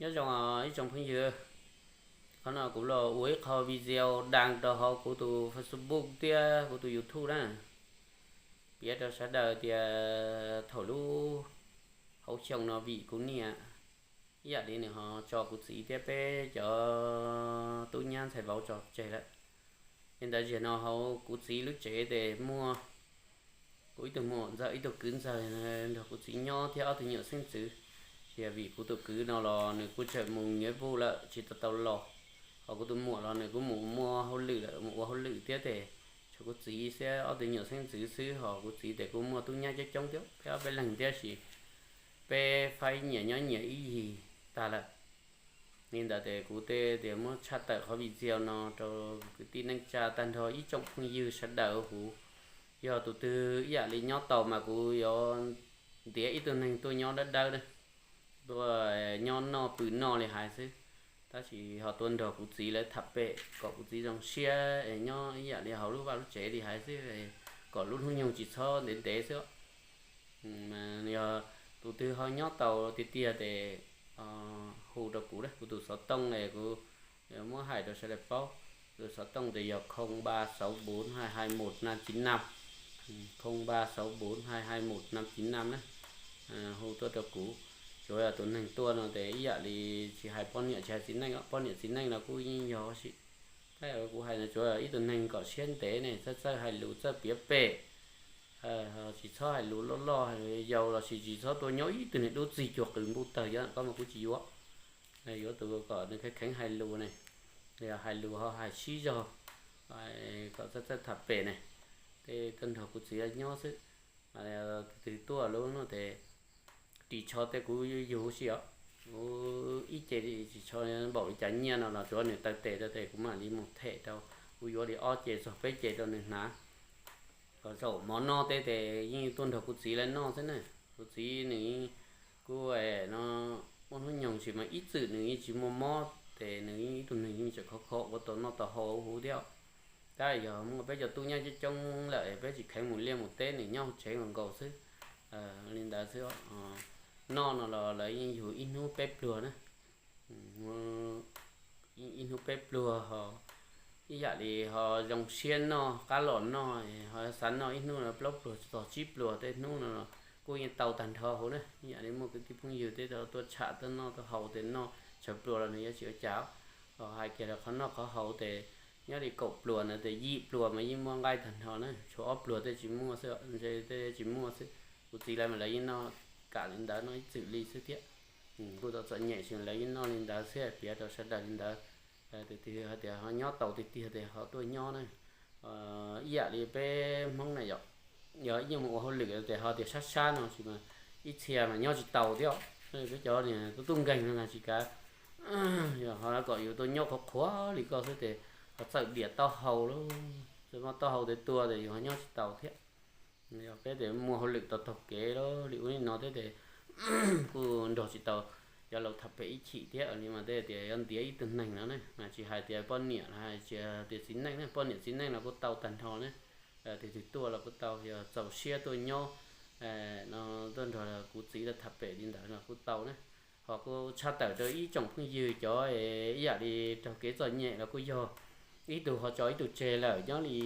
Nyob zoo ib tsoom phooj ywg, qhov no kuv los ua ib qho video da rau hauv kuv tus Facebook thiab kuv tus YouTube na, piav rau sawv daws tias thaum lub hauv xyoo no vim kuv niam ib yam li nws ho tso kuv txiv thiab peb cov tub nyab ntxhais vauv tso tseg lawm. Li ntawd zaum no hauv kuv txiv lub tsev ces muaj kuv ib tug muam ntxawm ib tug kwv ntxawg nrog kuv txiv nyob thiab ob tug nyuam xeeb ntxwv. Tias vim kuv tus kwv no los nws kuj tseem mus nyiav vuj lawm tsis tau tau los, ho kuv tus muam los nws kuj mus muaj hauj lwm lawm, mus ua hauj lwm thiab ces tshuav kuv txiv thiab ob tug nyuam xeeb ntxwv xwb, ho kuv txiv ces kuj muaj tub nyab coob coob thiab peb ob peb leeg thiab sis peb faib nyias nyob nyias ib yig tag lawm. Li ntawd ces kuv thiaj tias muab tshaj tawm qhov video no rau kwv tij neej tsa tag nrho ib tsoom phooj ywg sawv daws huv. Yog tus twg ib yam li nyob tau mas kuv yuav ntiav ib tug neeg tuaj nyob dawb dawb na, tuaj nyob noj pw noj li hais xwb, tab sis ho tuaj nrog kuv txiv lawv tham pem kom kuv txiv zoo siab es nyob ib yam li hauv lub vaj lub tsev li hais xwb, kom lub hnub nyoog tsis txhob ntev ntev xwb. Yog tus twg ho nyob tau tiag tiag ces hu rau kuv, kuv tus xov tooj es kuv muab hais rau sawv daws paub. Tus xov tooj ces yog không ba sáu bốn hai hai một năm chín năm, không ba sáu bốn hai hai một năm chín năm na. Hu tuaj rau kuv. Tsuav yog tus neeg tuaj no ces ib yam li tsis hais poj niam tsis hais txiv neej, poj niam txiv neej no kuj yeej yog sim. Tab kuv hais no tsuav ib tug neeg kom siab ntev ne, txawj txawj hais lus txawj piav pem, tsis txhob hais lus loj loj yau los sis tsis txhob tuaj nyob ib tug niag dub txig cuag qws npuj tawg, yog koj mas kuv tsis yuav. Yuav tus kom nws kheev kheev hais lus ne, hais lus ho hais sib zog, kom txawj txawj tham pem ne, tej tuaj nrog kuv txiv nyob xwb. Tus twg tuaj lub no ces ris tsho tej kuv yug si os, kuv ib ce ris tsho npaum li cas nyiaj no los tsuav nws taw tes rau tes kuv mam li mus them rau, kuv yuav li ob ce txog peb ce rau nws hnav. Kom zaum mov noj tej ces yeej tuaj nrog kuv txiv lawv noj xwb na. Kuv txiv nws kuj no muaj hnub nyoog tsis mas ib txwm nws yeej tsis muaj mob ces nws yeej ib tug neeg yeej tseem khov kho ua tau noj tau haus huv thiab. Tab yog muaj peb cov tub nyab coob coob lawm peb tsis kheev mus liaj mus teb, nws nyob hauv tsev nkaus nkaus xwb. Li ntawd xwb, noj no los lawv yeej yug ib hnub peb pluag na. Ib hnub peb pluag ho ib yam li ho zoo siab noj qab los noj, ho xav noj ib hnub plaub pluag txog tsib pluag tej hnub no kuj yeej tau tag nrho huv na. Ib yam li muaj kwv tij phooj ywg tej tuaj tsham tuaj noj tuaj haus ces noj tsawg pluas los nws yuav tsis ua cas. Ho hais kiag rau qhov noj qhov haus ces nyob li kaum pluas ntawd ces yim pluas mas yeej muaj nqaij tag nrho na, tshuav ob pluas tej tsis muaj xwb, ntshe tej tsis muaj xwb. Kuv txiv lawv mas lawv yeej noj kam li ntawd, noj ib txwm li xwb thiab. Kuj tau txom nyem ces lawv yeej noj li ntawd xwb, piav rau sawv daws li ntawd. Tus twg hais tias ho nyob tau tiag tiag ces ho tuaj nyob na. Ib yam li peb Hmoob na yom, yog ib nyuag mus ua hauj lwm ces ho tias sab sab no tsis mas ib txhia mas nyob tsis tau thiab. Peb cov niag tub tub nkeeg no na tsis kav, yog ho kom yus tuaj nyob qhuav qhuav li koj xwb ces ho txawm diam taub hau lawm, txawm muaj taub hau tes tua ces yus ho nyob tsis tau thiab. Yog peb tes muaj hauj lwm tau taug kev lawm li ub li no thiab tes kuj nrog tsis tau cov laus tham pem ib chim thiab li mas tej tias yuav ntiav ib tug neeg no ne, mas tsis hais tias poj niam los hais tias txiv neej ne, poj niam txiv neej los kuj tau tag nrho ne. Tus twg tuaj los kuj tau, yog txaus siab tuaj nyob no tuaj nrog kuv txiv lawv tham pem li ntawd los kuj tau ne. Ho kuj tshaj tawm rau ib tsoom phooj ywg cov ib yam li raug kev txom nyem los kuj yog, ib tug ho tso ib tug tseg lawm nyob li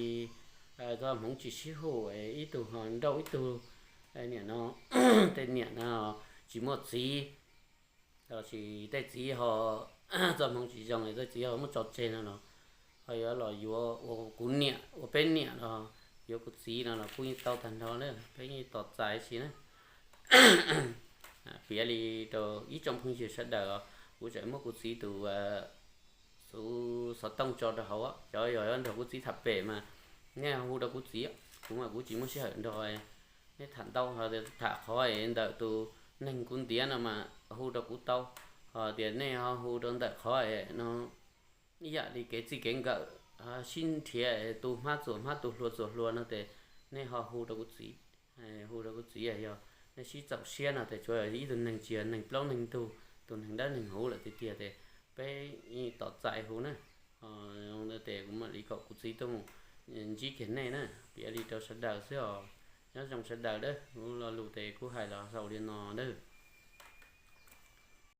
txoj hmoov tsis sib hum, ib tug ho nrauj ib tug, niam no, tej niam no tsis muaj txiv, los sis tej txiv ho txoj hmoov tsis zoo es tej txiv ho muab tso tseg no los, ho yuav los yuav ua kuv niam ua peb niam los yuav kuv txiv no los kuj yeej tau tag nrho na, peb yeej tos txais si na. Piav li rau ib tsoom phooj ywg sawv daws, kuv tseem muab kuv txiv tus xov tooj tso rau hauv, cov yog nrog kuv txiv tham pem mas nej hu rau kuv txiv, kuv mas kuv tsis muaj sij hawm nrog nej tham ntau, ho tham qhov ntawm tus neeg kuv ntiav no mas hu rau kuv tau, ho tias nej ho hu rau ntawm qhov no ib yam li kev txij kev nkawm, sib nrhiav tu hmab txuas hmab tu hlua txuas hlua no tes nej ho hu rau kuv txiv. Hu rau kuv txiv, yog nej sib txaus siab no tes tsuav ib tug neeg tsis yog neeg plaub neeg ntug, tus neeg dawb neeg huv lawm tiag tiag tes peb yeej tos txais hu na. Tes kuv mam li kom kuv txiv tuaj mus ntsib kiag nej na, piav li rau sawv daws xwb os. Nyob zoo sawv daws dab, kuv lo lus tes kuv hais los xaus li no dab.